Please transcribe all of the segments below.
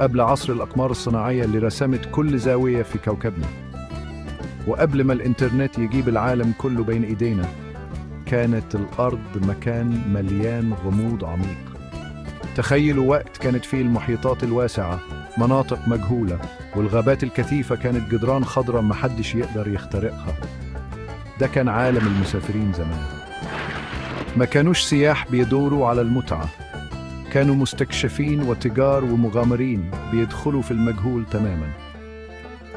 قبل عصر الأقمار الصناعية اللي رسمت كل زاوية في كوكبنا، وقبل ما الإنترنت يجيب العالم كله بين إيدينا، كانت الأرض مكان مليان غموض عميق. تخيلوا وقت كانت فيه المحيطات الواسعة مناطق مجهولة، والغابات الكثيفة كانت جدران خضراء محدش يقدر يخترقها. ده كان عالم المسافرين زمان. ما كانوش سياح بيدوروا على المتعة، كانوا مستكشفين وتجار ومغامرين بيدخلوا في المجهول تماما.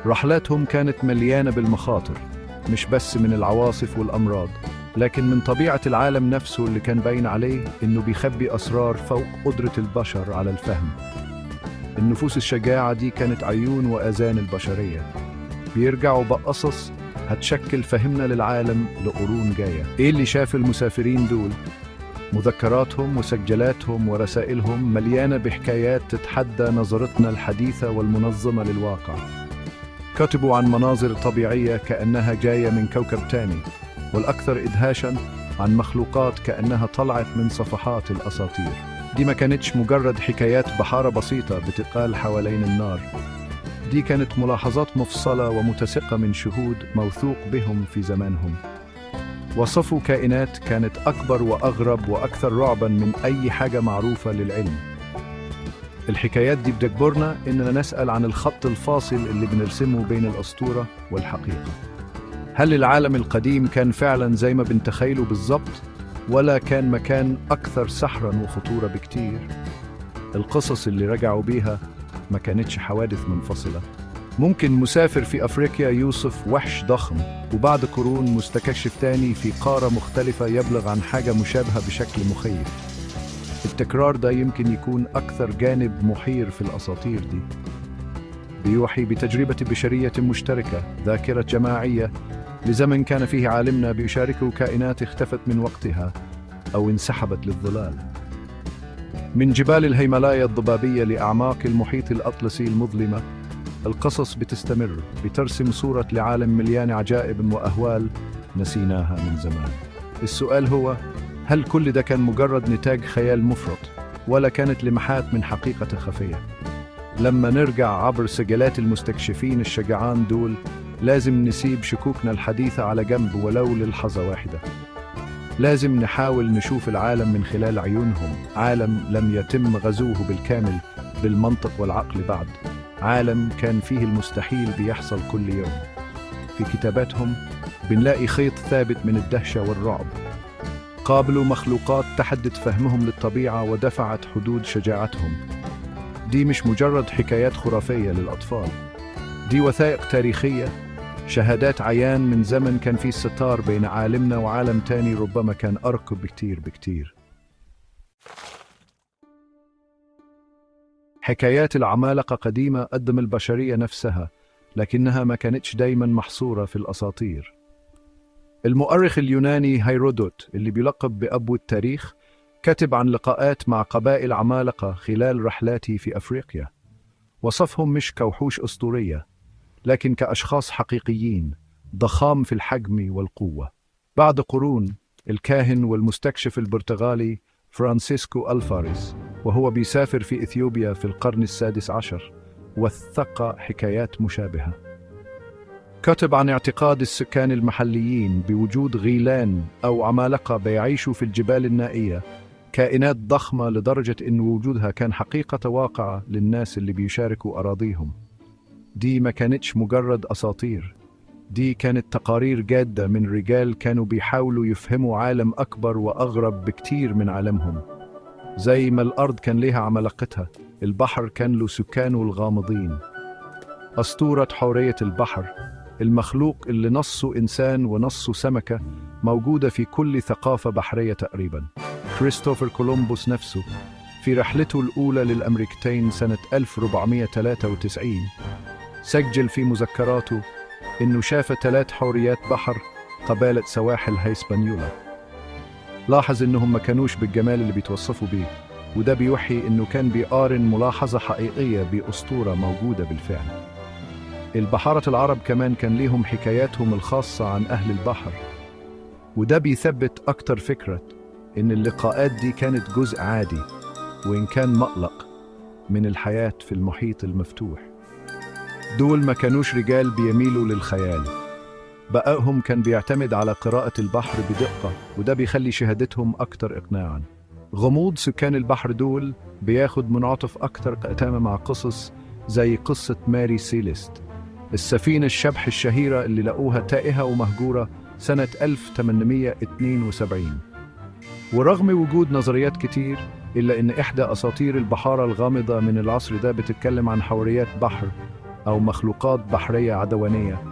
رحلاتهم كانت مليانة بالمخاطر، مش بس من العواصف والأمراض، لكن من طبيعة العالم نفسه اللي كان باين عليه إنه بيخبي أسرار فوق قدرة البشر على الفهم. النفوس الشجاعة دي كانت عيون وآذان البشرية، بيرجعوا بقصص هتشكل فهمنا للعالم لقرون جاية. إيه اللي شاف المسافرين دول؟ مذكراتهم وسجلاتهم ورسائلهم مليانة بحكايات تتحدى نظرتنا الحديثة والمنظمة للواقع. كتبوا عن مناظر طبيعية كأنها جاية من كوكب تاني، والأكثر إدهاشاً عن مخلوقات كأنها طلعت من صفحات الأساطير. دي ما كانتش مجرد حكايات بحارة بسيطة بتقال حوالين النار، دي كانت ملاحظات مفصلة ومتسقة من شهود موثوق بهم في زمانهم. وصفوا كائنات كانت أكبر وأغرب وأكثر رعباً من أي حاجة معروفة للعلم. الحكايات دي بتجبرنا إننا نسأل عن الخط الفاصل اللي بنرسمه بين الأسطورة والحقيقة. هل العالم القديم كان فعلا زي ما بنتخيله بالظبط، ولا كان مكان أكثر سحرا وخطورة بكتير؟ القصص اللي رجعوا بيها ما كانتش حوادث منفصلة. ممكن مسافر في أفريقيا يوصف وحش ضخم، وبعد قرون مستكشف تاني في قارة مختلفة يبلغ عن حاجة مشابهة بشكل مخيف. التكرار ده يمكن يكون أكثر جانب محير في الأساطير دي، بيوحي بتجربة بشرية مشتركة، ذاكرة جماعية لزمن كان فيه عالمنا بيشاركه كائنات اختفت من وقتها أو انسحبت للظلال. من جبال الهيمالايا الضبابية لأعماق المحيط الأطلسي المظلمة، القصص بتستمر، بترسم صورة لعالم مليان عجائب وأهوال نسيناها من زمان. السؤال هو: هل كل ده كان مجرد نتاج خيال مفرط، ولا كانت لمحات من حقيقة خفية؟ لما نرجع عبر سجلات المستكشفين الشجعان دول، لازم نسيب شكوكنا الحديثة على جنب ولو للحظة واحدة. لازم نحاول نشوف العالم من خلال عيونهم، عالم لم يتم غزوه بالكامل بالمنطق والعقل بعد، عالم كان فيه المستحيل بيحصل كل يوم. في كتاباتهم بنلاقي خيط ثابت من الدهشة والرعب. قابلوا مخلوقات تحدت فهمهم للطبيعة ودفعت حدود شجاعتهم. دي مش مجرد حكايات خرافية للأطفال، دي وثائق تاريخية، شهادات عيان من زمن كان فيه ستار بين عالمنا وعالم تاني ربما كان أرقى بكتير بكتير. حكايات العمالقة قديمة قدم البشرية نفسها، لكنها ما كانتش دايما محصورة في الأساطير. المؤرخ اليوناني هيرودوت اللي بيلقب بأبو التاريخ كتب عن لقاءات مع قبائل عمالقة خلال رحلاته في أفريقيا. وصفهم مش كوحوش أسطورية، لكن كأشخاص حقيقيين ضخام في الحجم والقوة. بعد قرون، الكاهن والمستكشف البرتغالي فرانسيسكو ألفاريس وهو بيسافر في إثيوبيا في القرن السادس عشر وثق حكايات مشابهة. كتب عن اعتقاد السكان المحليين بوجود غيلان أو عمالقة بيعيشوا في الجبال النائية، كائنات ضخمة لدرجة إن وجودها كان حقيقة واقعة للناس اللي بيشاركوا أراضيهم. دي ما كانتش مجرد أساطير، دي كانت تقارير جادة من رجال كانوا بيحاولوا يفهموا عالم أكبر وأغرب بكتير من عالمهم. زي ما الأرض كان ليها عمالقتها، البحر كان له سكانه الغامضين. أسطورة حورية البحر، المخلوق اللي نصه إنسان ونصه سمكة، موجودة في كل ثقافة بحرية تقريبا. كريستوفر كولومبوس نفسه في رحلته الأولى للأمريكتين سنة 1493 سجل في مذكراته إنه شاف 3 حوريات بحر قبالة سواحل هيسبانيولا. لاحظ إنهم ما كانوش بالجمال اللي بيتوصفوا بيه، وده بيوحي إنه كان بيقارن ملاحظة حقيقية بأسطورة موجودة بالفعل. البحارة العرب كمان كان ليهم حكاياتهم الخاصة عن أهل البحر، وده بيثبت أكتر فكرة إن اللقاءات دي كانت جزء عادي وإن كان مقلق من الحياة في المحيط المفتوح. دول ما كانوش رجال بيميلوا للخيال، بقائهم كان بيعتمد على قراءة البحر بدقة، وده بيخلي شهادتهم أكتر إقناعاً. غموض سكان البحر دول بياخد منعطف أكتر قتامة مع قصص زي قصة ماري سيليست، السفينة الشبح الشهيرة اللي لقوها تائهة ومهجورة سنة 1872. ورغم وجود نظريات كتير، إلا إن إحدى أساطير البحارة الغامضة من العصر ده بتتكلم عن حوريات بحر أو مخلوقات بحرية عدوانية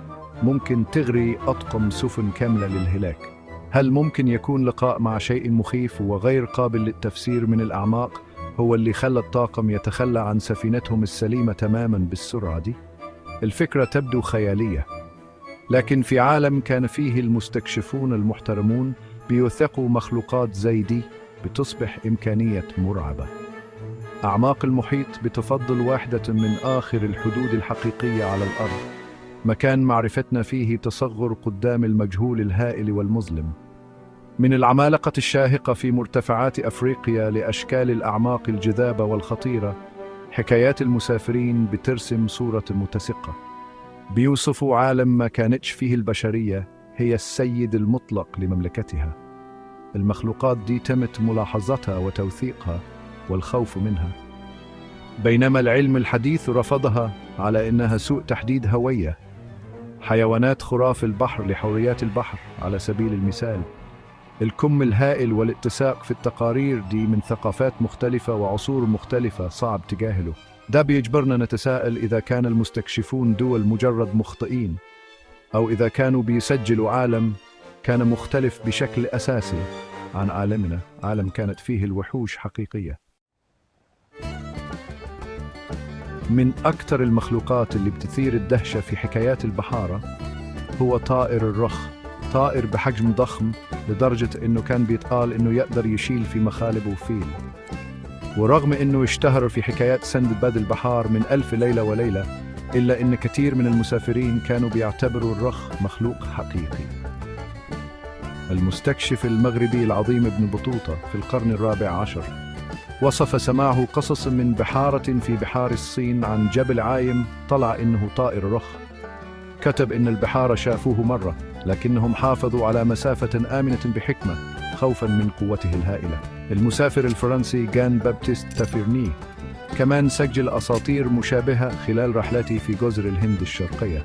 ممكن تغري أطقم سفن كاملة للهلاك. هل ممكن يكون لقاء مع شيء مخيف وغير قابل للتفسير من الأعماق هو اللي خلى الطاقم يتخلى عن سفينتهم السليمة تماما بالسرعة دي؟ الفكرة تبدو خيالية، لكن في عالم كان فيه المستكشفون المحترمون بيوثقوا مخلوقات زي دي بتصبح إمكانية مرعبة. أعماق المحيط بتفضل واحدة من آخر الحدود الحقيقية على الأرض، مكان معرفتنا فيه تصغر قدام المجهول الهائل والمظلم. من العمالقة الشاهقة في مرتفعات أفريقيا لأشكال الأعماق الجذابة والخطيرة، حكايات المسافرين بترسم صورة متسقة. بيوصفوا عالم ما كانتش فيه البشرية هي السيد المطلق لمملكتها. المخلوقات دي تمت ملاحظتها وتوثيقها والخوف منها، بينما العلم الحديث رفضها على إنها سوء تحديد هوية. حيوانات خراف البحر لحوريات البحر على سبيل المثال، الكم الهائل والاتساق في التقارير دي من ثقافات مختلفة وعصور مختلفة صعب تجاهله. ده بيجبرنا نتساءل إذا كان المستكشفون دول مجرد مخطئين، أو إذا كانوا بيسجلوا عالم كان مختلف بشكل أساسي عن عالمنا، عالم كانت فيه الوحوش حقيقية. من أكثر المخلوقات اللي بتثير الدهشة في حكايات البحارة هو طائر الرخ، طائر بحجم ضخم لدرجة إنه كان بيتقال إنه يقدر يشيل في مخالبه فيل. ورغم إنه اشتهر في حكايات سندباد البحار من ألف ليلة وليلة، إلا إن كثير من المسافرين كانوا بيعتبروا الرخ مخلوق حقيقي. المستكشف المغربي العظيم ابن بطوطة في القرن الرابع عشر وصف سماعه قصص من بحارة في بحار الصين عن جبل عايم طلع إنه طائر رخ. كتب إن البحارة شافوه مرة، لكنهم حافظوا على مسافة آمنة بحكمة خوفا من قوته الهائلة. المسافر الفرنسي جان بابتيست تافيرني كمان سجل أساطير مشابهة خلال رحلته في جزر الهند الشرقية،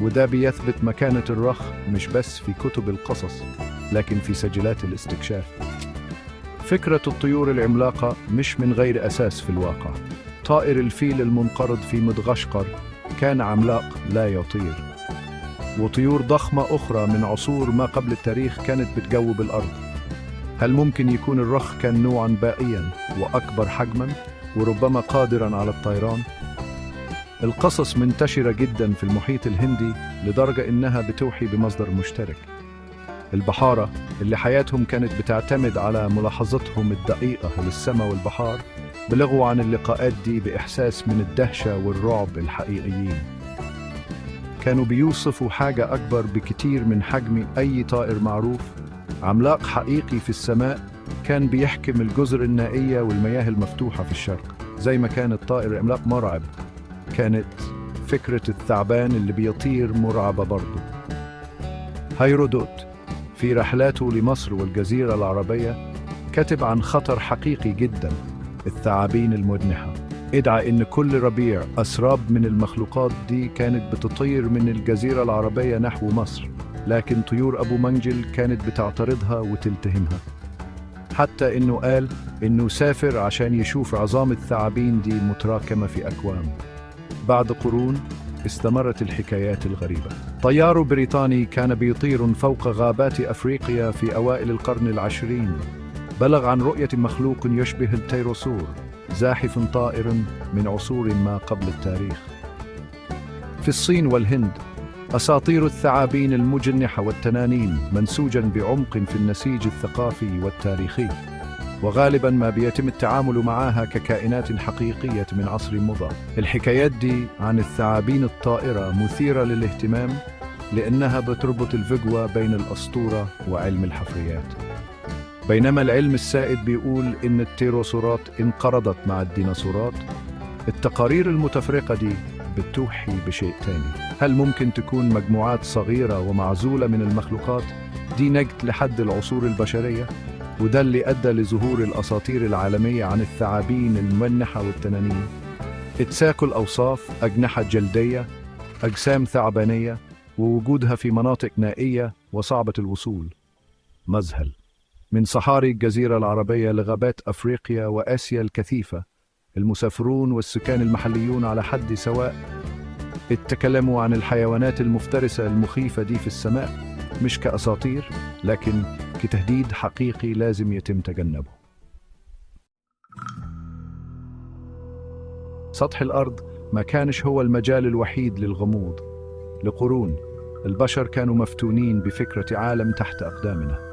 وده بيثبت مكانة الرخ مش بس في كتب القصص، لكن في سجلات الاستكشاف. فكرة الطيور العملاقة مش من غير أساس في الواقع. طائر الفيل المنقرض في مدغشقر كان عملاق لا يطير، وطيور ضخمة أخرى من عصور ما قبل التاريخ كانت بتجوب الأرض. هل ممكن يكون الرخ كان نوعا بائيا وأكبر حجما وربما قادرا على الطيران؟ القصص منتشرة جدا في المحيط الهندي لدرجة إنها بتوحي بمصدر مشترك. البحارة اللي حياتهم كانت بتعتمد على ملاحظتهم الدقيقة للسماء والبحار بلغوا عن اللقاءات دي بإحساس من الدهشة والرعب الحقيقيين. كانوا بيوصفوا حاجة أكبر بكتير من حجم أي طائر معروف، عملاق حقيقي في السماء كان بيحكم الجزر النائية والمياه المفتوحة في الشرق. زي ما كان الطائر العملاق مرعب، كانت فكرة الثعبان اللي بيطير مرعبة برضه. هيرودوت في رحلاته لمصر والجزيرة العربية كتب عن خطر حقيقي جدا، الثعابين المجنحة. ادعى إن كل ربيع أسراب من المخلوقات دي كانت بتطير من الجزيرة العربية نحو مصر، لكن طيور أبو منجل كانت بتعترضها وتلتهمها. حتى إنه قال إنه سافر عشان يشوف عظام الثعابين دي متراكمة في أكوام. بعد قرون استمرت الحكايات الغريبة. طيار بريطاني كان بيطير فوق غابات أفريقيا في أوائل القرن العشرين بلغ عن رؤية مخلوق يشبه التيروسور، زاحف طائر من عصور ما قبل التاريخ. في الصين والهند أساطير الثعابين المجنحة والتنانين منسوجا بعمق في النسيج الثقافي والتاريخي، وغالبا ما بيتم التعامل معها ككائنات حقيقية من عصر مضى. الحكايات دي عن الثعابين الطائرة مثيرة للاهتمام لأنها بتربط الفجوة بين الأسطورة وعلم الحفريات. بينما العلم السائد بيقول إن التيروسورات انقرضت مع الديناصورات، التقارير المتفرقة دي بتوحي بشيء تاني. هل ممكن تكون مجموعات صغيرة ومعزولة من المخلوقات دي نجت لحد العصور البشرية؟ وده اللي أدى لظهور الأساطير العالمية عن الثعابين المنحة والتنانين. اتساق الأوصاف، أجنحة جلدية، أجسام ثعبانية، ووجودها في مناطق نائية وصعبة الوصول. مذهل. من صحاري الجزيرة العربية لغابات أفريقيا وآسيا الكثيفة، المسافرون والسكان المحليون على حد سواء اتكلموا عن الحيوانات المفترسة المخيفة دي في السماء، مش كأساطير لكن كتهديد حقيقي لازم يتم تجنبه. سطح الأرض ما كانش هو المجال الوحيد للغموض. لقرون البشر كانوا مفتونين بفكرة عالم تحت أقدامنا.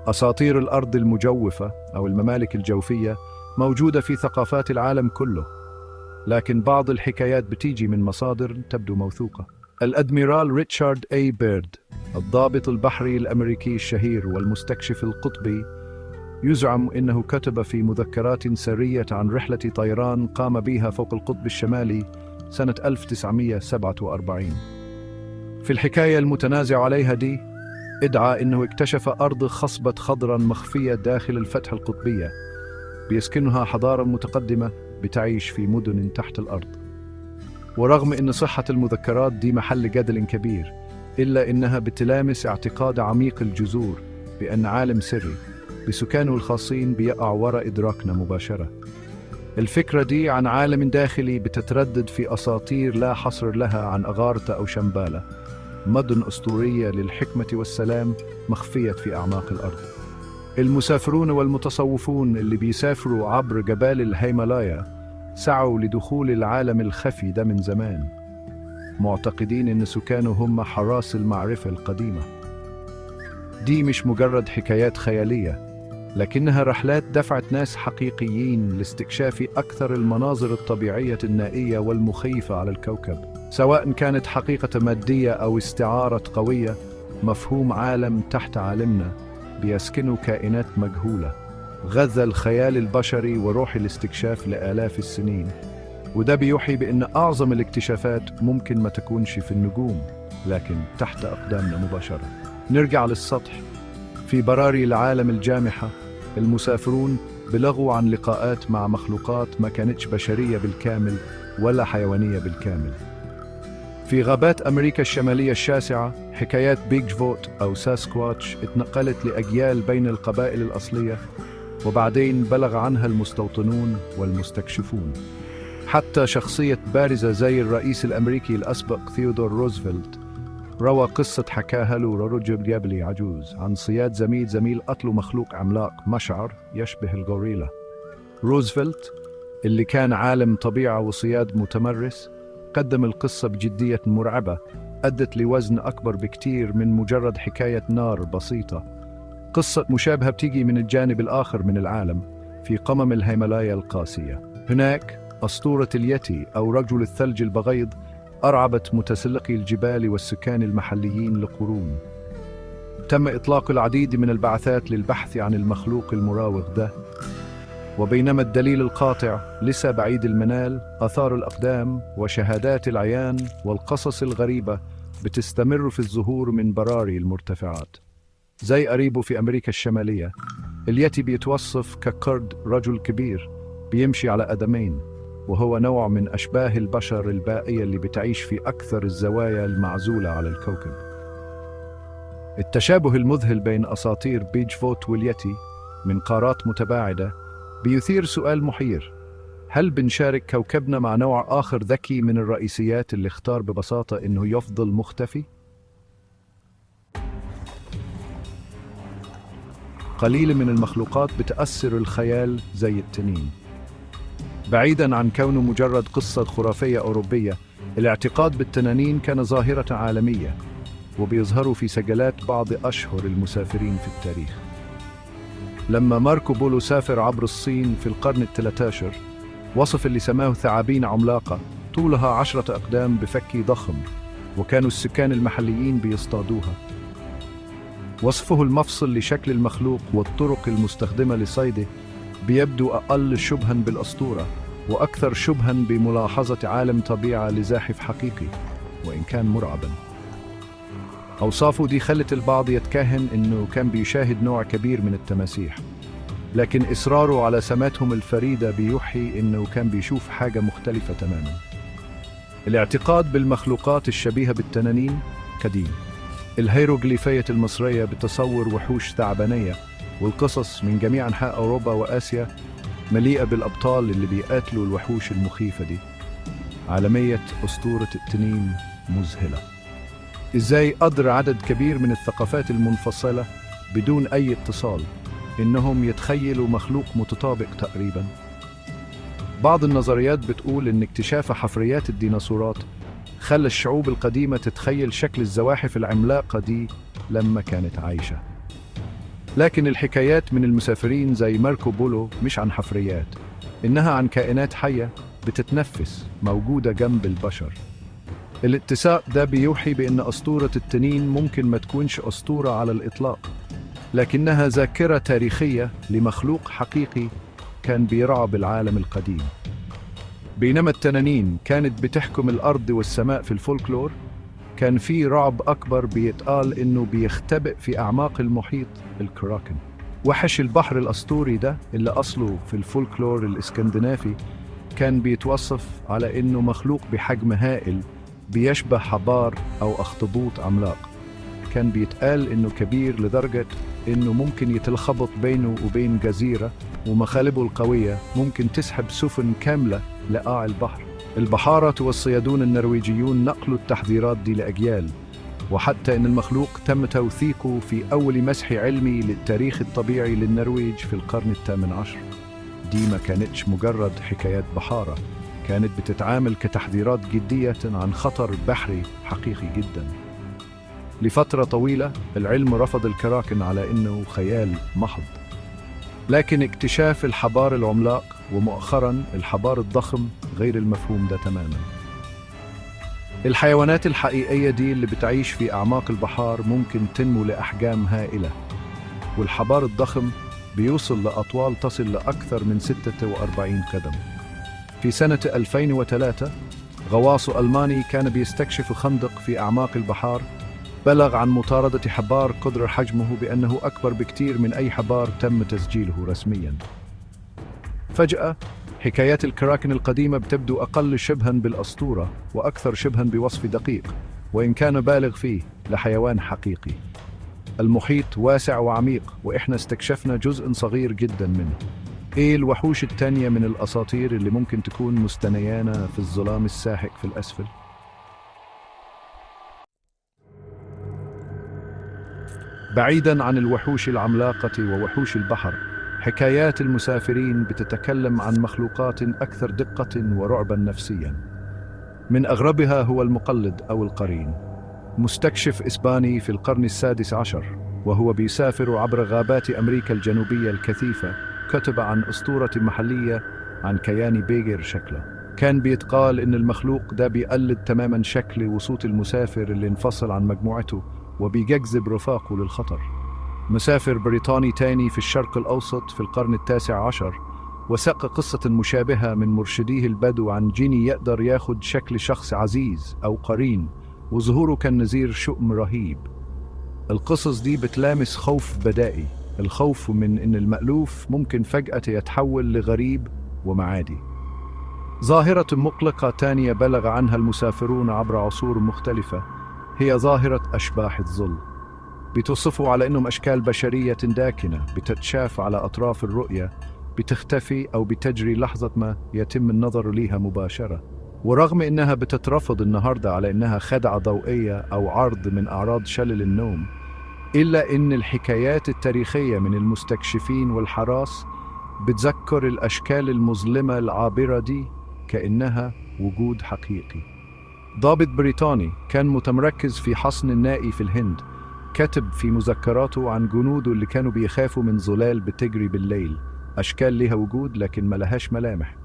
أساطير الأرض المجوفة أو الممالك الجوفية موجودة في ثقافات العالم كله، لكن بعض الحكايات بتيجي من مصادر تبدو موثوقة. الأدميرال ريتشارد أي بيرد، الضابط البحري الأمريكي الشهير والمستكشف القطبي، يزعم إنه كتب في مذكرات سرية عن رحلة طيران قام بها فوق القطب الشمالي سنة 1947. في الحكاية المتنازع عليها دي، ادعى إنه اكتشف أرض خصبة خضرا مخفية داخل الفتحة القطبية، بيسكنها حضارة متقدمة بتعيش في مدن تحت الأرض. ورغم إن صحة المذكرات دي محل جدل كبير، إلا إنها بتلامس اعتقاد عميق الجذور بأن عالم سري بسكانه الخاصين بيقع وراء إدراكنا مباشرة. الفكرة دي عن عالم داخلي بتتردد في أساطير لا حصر لها عن أغارتا أو شامبالا، مدن أسطورية للحكمة والسلام مخفية في أعماق الأرض. المسافرون والمتصوفون اللي بيسافروا عبر جبال الهيمالايا سعوا لدخول العالم الخفي ده من زمان، معتقدين إن سكانه هم حراس المعرفة القديمة. دي مش مجرد حكايات خيالية، لكنها رحلات دفعت ناس حقيقيين لاستكشاف أكثر المناظر الطبيعية النائية والمخيفة على الكوكب. سواء كانت حقيقة مادية أو استعارة قوية، مفهوم عالم تحت عالمنا بيسكنه كائنات مجهولة غذى الخيال البشري وروح الاستكشاف لآلاف السنين. وده بيوحي بأن أعظم الاكتشافات ممكن ما تكونش في النجوم، لكن تحت أقدامنا مباشرة. نرجع للسطح. في براري العالم الجامحة، المسافرون بلغوا عن لقاءات مع مخلوقات ما كانتش بشرية بالكامل ولا حيوانية بالكامل. في غابات أمريكا الشمالية الشاسعة، حكايات بيج فوت أو ساسكواتش اتنقلت لأجيال بين القبائل الأصلية، وبعدين بلغ عنها المستوطنون والمستكشفون. حتى شخصية بارزة زي الرئيس الأمريكي الأسبق ثيودور روزفلت روى قصة حكاها له رجل جبلي عجوز عن صياد زميل قتله مخلوق عملاق مشعر يشبه الغوريلا. روزفلت اللي كان عالم طبيعة وصياد متمرس قدم القصة بجدية مرعبة أدت لوزن أكبر بكتير من مجرد حكاية نار بسيطة. قصة مشابهة بتيجي من الجانب الآخر من العالم في قمم الهيمالايا القاسية. هناك أسطورة اليتي أو رجل الثلج البغيض أرعبت متسلقي الجبال والسكان المحليين لقرون. تم إطلاق العديد من البعثات للبحث عن المخلوق المراوغ ده، وبينما الدليل القاطع لسه بعيد المنال، آثار الأقدام وشهادات العيان والقصص الغريبة بتستمر في الظهور من براري المرتفعات. زي قريبه في أمريكا الشمالية، اليتي بيتوصف كقرد رجل كبير بيمشي على قدمين، وهو نوع من أشباه البشر البائية اللي بتعيش في أكثر الزوايا المعزولة على الكوكب. التشابه المذهل بين أساطير بيج فوت واليتي من قارات متباعدة بيثير سؤال محير: هل بنشارك كوكبنا مع نوع آخر ذكي من الرئيسيات اللي اختار ببساطة إنه يفضل مختفي؟ قليل من المخلوقات بتأثر الخيال زي التنين. بعيداً عن كونه مجرد قصة خرافية أوروبية، الاعتقاد بالتنانين كان ظاهرة عالمية، وبيظهروا في سجلات بعض أشهر المسافرين في التاريخ. لما ماركو بولو سافر عبر الصين في القرن ال13، وصف اللي سماه ثعابين عملاقة طولها 10 أقدام بفك ضخم، وكانوا السكان المحليين بيصطادوها. وصفه المفصل لشكل المخلوق والطرق المستخدمة لصيده بيبدو أقل شبها بالأسطورة وأكثر شبها بملاحظة عالم طبيعة لزاحف حقيقي وإن كان مرعبا. أوصافه دي خلت البعض يتكهن إنه كان بيشاهد نوع كبير من التماسيح، لكن إصراره على سماتهم الفريدة بيوحي إنه كان بيشوف حاجة مختلفة تماما. الاعتقاد بالمخلوقات الشبيهة بالتنانين قديم. الهيروغليفية المصرية بتصور وحوش ثعبانية، والقصص من جميع أنحاء أوروبا وآسيا مليئة بالأبطال اللي بيقاتلوا الوحوش المخيفة دي. عالمية أسطورة التنين مذهلة. إزاي قدر عدد كبير من الثقافات المنفصلة بدون أي اتصال إنهم يتخيلوا مخلوق متطابق تقريبا؟ بعض النظريات بتقول إن اكتشاف حفريات الديناصورات خلى الشعوب القديمة تتخيل شكل الزواحف العملاقة دي لما كانت عايشة. لكن الحكايات من المسافرين زي ماركو بولو مش عن حفريات، إنها عن كائنات حية بتتنفس موجودة جنب البشر. الاتساق ده بيوحي بأن أسطورة التنين ممكن ما تكونش أسطورة على الإطلاق، لكنها ذاكرة تاريخية لمخلوق حقيقي كان بيرعب العالم القديم. بينما التنانين كانت بتحكم الأرض والسماء في الفولكلور، كان في رعب أكبر بيتقال إنه بيختبئ في أعماق المحيط: الكراكن. وحش البحر الأسطوري ده اللي أصله في الفولكلور الإسكندنافي كان بيتوصف على إنه مخلوق بحجم هائل بيشبه حبار أو أخطبوط عملاق. كان بيتقال إنه كبير لدرجة إنه ممكن يتلخبط بينه وبين جزيرة، ومخالبه القوية ممكن تسحب سفن كاملة لقاع البحر. البحارة والصيادون النرويجيون نقلوا التحذيرات دي لأجيال، وحتى إن المخلوق تم توثيقه في أول مسح علمي للتاريخ الطبيعي للنرويج في القرن الثامن عشر. دي ما كانتش مجرد حكايات بحارة، كانت بتتعامل كتحذيرات جدية عن خطر بحري حقيقي جدا. لفترة طويلة العلم رفض الكراكن على إنه خيال محض، لكن اكتشاف الحبار العملاق ومؤخرا الحبار الضخم غير المفهوم ده تماما. الحيوانات الحقيقية دي اللي بتعيش في أعماق البحار ممكن تنمو لأحجام هائلة، والحبار الضخم بيوصل لأطوال تصل لأكثر من 46 قدم. في سنة 2003 غواص ألماني كان بيستكشف خندق في أعماق البحار بلغ عن مطاردة حبار قدر حجمه بأنه أكبر بكتير من أي حبار تم تسجيله رسميا. فجأة حكايات الكراكن القديمة بتبدو أقل شبها بالأسطورة وأكثر شبها بوصف دقيق وإن كان بالغ فيه لحيوان حقيقي. المحيط واسع وعميق، وإحنا استكشفنا جزء صغير جدا منه. إيه الوحوش التانية من الأساطير اللي ممكن تكون مستنيانا في الظلام الساحق في الأسفل؟ بعيدا عن الوحوش العملاقة ووحوش البحر، حكايات المسافرين بتتكلم عن مخلوقات أكثر دقة ورعبا نفسيا. من أغربها هو المقلد أو القرين. مستكشف إسباني في القرن السادس عشر وهو بيسافر عبر غابات أمريكا الجنوبية الكثيفة كتب عن أسطورة محلية عن كيان بيجر شكله. كان بيتقال إن المخلوق ده بيقلد تماما شكل وصوت المسافر اللي انفصل عن مجموعته وبيجذب رفاقه للخطر. مسافر بريطاني تاني في الشرق الأوسط في القرن التاسع عشر وساق قصة مشابهة من مرشديه البدو عن جيني يقدر ياخد شكل شخص عزيز أو قرين، وظهوره كان نذير شؤم رهيب. القصص دي بتلامس خوف بدائي، الخوف من إن المألوف ممكن فجأة يتحول لغريب ومعادي. ظاهرة مقلقة تانية بلغ عنها المسافرون عبر عصور مختلفة هي ظاهرة أشباح الظل. بتوصفوا على إنهم أشكال بشرية داكنة بتتشاف على أطراف الرؤية، بتختفي أو بتجري لحظة ما يتم النظر ليها مباشرة. ورغم إنها بتترفض النهاردة على إنها خدعة ضوئية أو عرض من أعراض شلل النوم، إلا إن الحكايات التاريخية من المستكشفين والحراس بتذكر الأشكال المظلمة العابرة دي كأنها وجود حقيقي. ضابط بريطاني كان متمركز في حصن نائي في الهند كتب في مذكراته عن جنوده اللي كانوا بيخافوا من ظلال بتجري بالليل، أشكال ليها وجود لكن ما لهاش ملامح.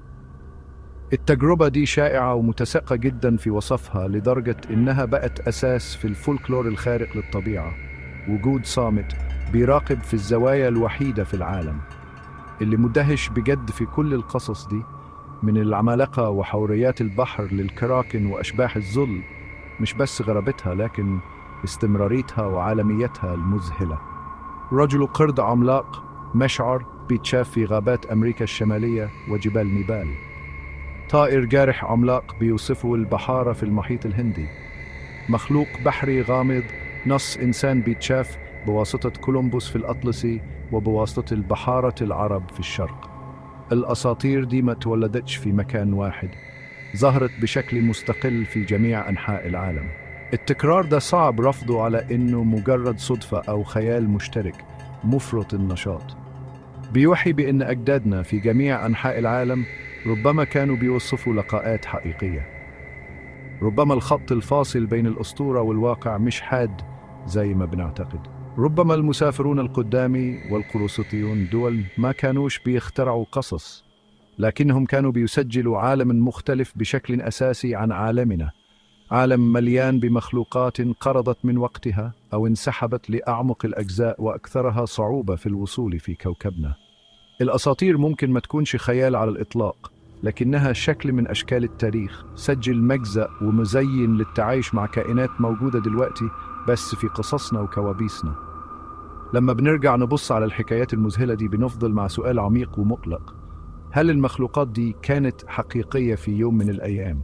التجربة دي شائعة ومتساقة جدا في وصفها لدرجة إنها بقت أساس في الفولكلور الخارق للطبيعة، وجود صامت بيراقب في الزوايا الوحيدة في العالم. اللي مدهش بجد في كل القصص دي من العمالقة وحوريات البحر للكراكن وأشباح الظل، مش بس غرابتها لكن استمراريتها وعالميتها المذهلة. رجل قرد عملاق مشعر بيتشاف في غابات أمريكا الشمالية وجبال نيبال. طائر جارح عملاق بيوصفه البحارة في المحيط الهندي. مخلوق بحري غامض نص إنسان بيتشاف بواسطة كولومبوس في الأطلسي وبواسطة البحارة العرب في الشرق. الأساطير دي ما تولدتش في مكان واحد، ظهرت بشكل مستقل في جميع أنحاء العالم. التكرار ده صعب رفضه على إنه مجرد صدفة أو خيال مشترك مفرط النشاط. بيوحي بأن أجدادنا في جميع أنحاء العالم ربما كانوا بيوصفوا لقاءات حقيقية. ربما الخط الفاصل بين الأسطورة والواقع مش حاد زي ما بنعتقد. ربما المسافرون القدامي والقروسطيون دول ما كانوش بيخترعوا قصص، لكنهم كانوا بيسجلوا عالم مختلف بشكل أساسي عن عالمنا، عالم مليان بمخلوقات انقرضت من وقتها أو انسحبت لأعمق الأجزاء وأكثرها صعوبة في الوصول في كوكبنا. الأساطير ممكن ما تكونش خيال على الإطلاق، لكنها شكل من أشكال التاريخ، سجل مجزأ ومزين للتعايش مع كائنات موجودة دلوقتي بس في قصصنا وكوابيسنا. لما بنرجع نبص على الحكايات المذهلة دي بنفضل مع سؤال عميق ومقلق: هل المخلوقات دي كانت حقيقية في يوم من الأيام؟